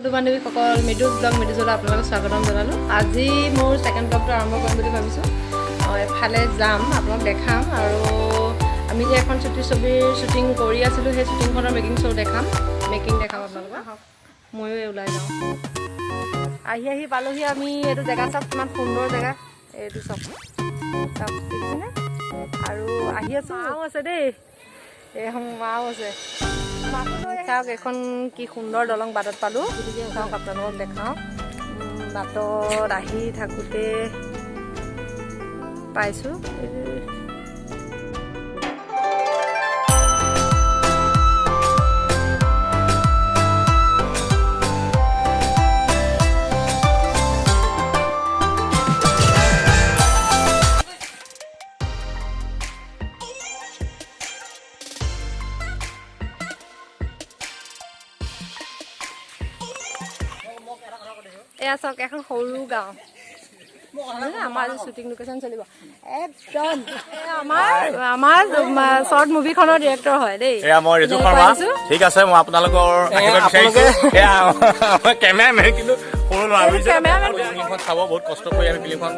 বন্ধু বান্ধৱীসকল, মৃদুজ ব্লগ মৃদুজলৈ আপোনালোকক স্বাগতম জনালোঁ। আজি মোৰ ছেকেণ্ড ব্লগটো আৰম্ভ কৰিম বুলি ভাবিছোঁ। এফালে যাম, আপোনাক দেখাম আৰু আমি যে এখন চুটি ছবিৰ শ্বুটিং কৰি আছিলোঁ, সেই শ্বুটিংখনৰ মেকিং শ্ব' দেখাম, মেকিং দেখাম আপোনালোকক। ময়ো এই ওলাই যাওঁ। আহি আহি পালোহি আমি এইটো জেগা। চাওক, কিমান সুন্দৰ জেগা এইটো। চাওক চাওক, দেখিছেনে? আৰু আহি আছোঁ। মাও আছে দেই, এই মাও আছে। চাওক, এখন কি সুন্দৰ দলং বাটত পালোঁ। চাওক, আপোনালোকক দেখাওঁ। বাটত আহি থাকোঁতে পাইছোঁ। এয়া চাওক, এখন সৰু গাঁও। আমাৰ শ্বুটিং লোকেশ্যন চলিব একদম। এয়া আমাৰ শ্বৰ্ট মুভিখনৰ ডিৰেক্টৰ হয় দেই। এয়া মই ৰিজু শৰ্মা। পাইছোঁ। ঠিক আছে, মই আপোনালোকৰ আশীৰ্বাদ বিচাৰিছো। এয়া আমাৰ কেমেৰামেন, কিন্তু সৰু ল'ৰা, বুজিছে? কেমেৰামেন। ফিল্মখন চাব। বহুত কষ্ট কৰি আমি ফিল্মখন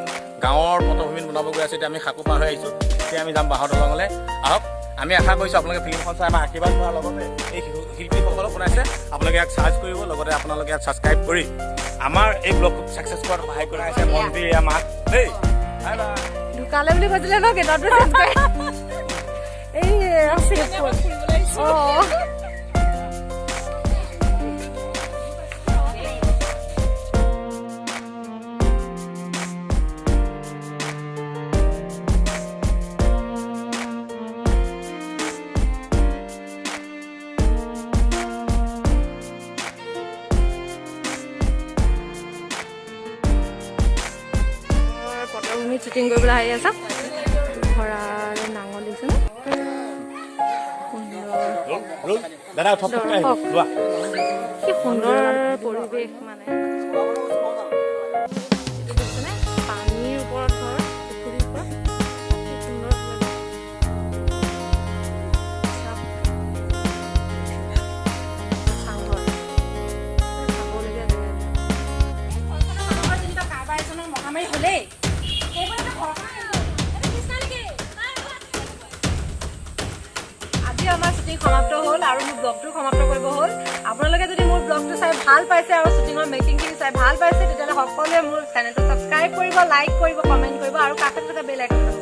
গাঁৱৰ পটভূমিত বনাব গৈ আছো। এতিয়া আমি সাঁকো পাৰ হৈ আহিছো। এতিয়া আমি যাম বাঁহৰ দলঙলৈ। আহক, আমি আশা কৰিছো আপোনালোকে ফিল্মখন চাই আমাৰ আশীৰ্বাদ কৰাৰ লগতে এই শিশু শিল্পীসকলক বনাইছে, আপোনালোকে ইয়াক চাৰ্চ কৰিব, লগতে আপোনালোকে ইয়াক ছাবস্ক্ৰাইব কৰি আমাৰ এই ব্লগটোক ছাকচেছ কৰাত সহায় কৰি আছে। মন্ত্ৰী, এয়া মাক দেই। Bye bye. ঢুকালে বুলি কৈছিলে ন, গেটআপটো চেঞ্জ কৰি এই অঁ। পটভূমিত শ্বুটিং কৰিবলৈ আহি আছা। ভঁৰাল নাঙল দেখিছেনে? সুন্দৰ। ৰোল, দাদা, উঠক, উঠক, আহিব। লোৱা। কি সুন্দৰ পৰিৱেশ মানে এইটো, দেখিছেনে? পানীৰ ওপৰত ঘৰ, পুখুৰীৰ ওপৰত, কি সুন্দৰ লাগে। চাওক। চাংঘৰ, চাবলগীয়া জেগা এইবিলাক। মানুহৰ যেনিবা কাৰোবাৰ এজনৰ মহামাৰী হ'লেই সেইবোৰ এটা ঘৰখন এইটো নিচিনা নেকি? আজি আমাৰ শ্বুটিং সমাপ্ত হ'ল আৰু মোৰ ব্লগটো সমাপ্ত কৰিব হ'ল। আপোনালোকে যদি মোৰ ব্লগটো চাই ভাল পাইছে আৰু শ্বুটিঙৰ মেকিংখিনি চাই ভাল পাইছে, তেতিয়াহ'লে সকলোৱে মোৰ চেনেলটো ছাবস্ক্ৰাইব কৰিব, লাইক কৰিব, কমেণ্ট কৰিব আৰু কাষত থকা বেল আইকনটো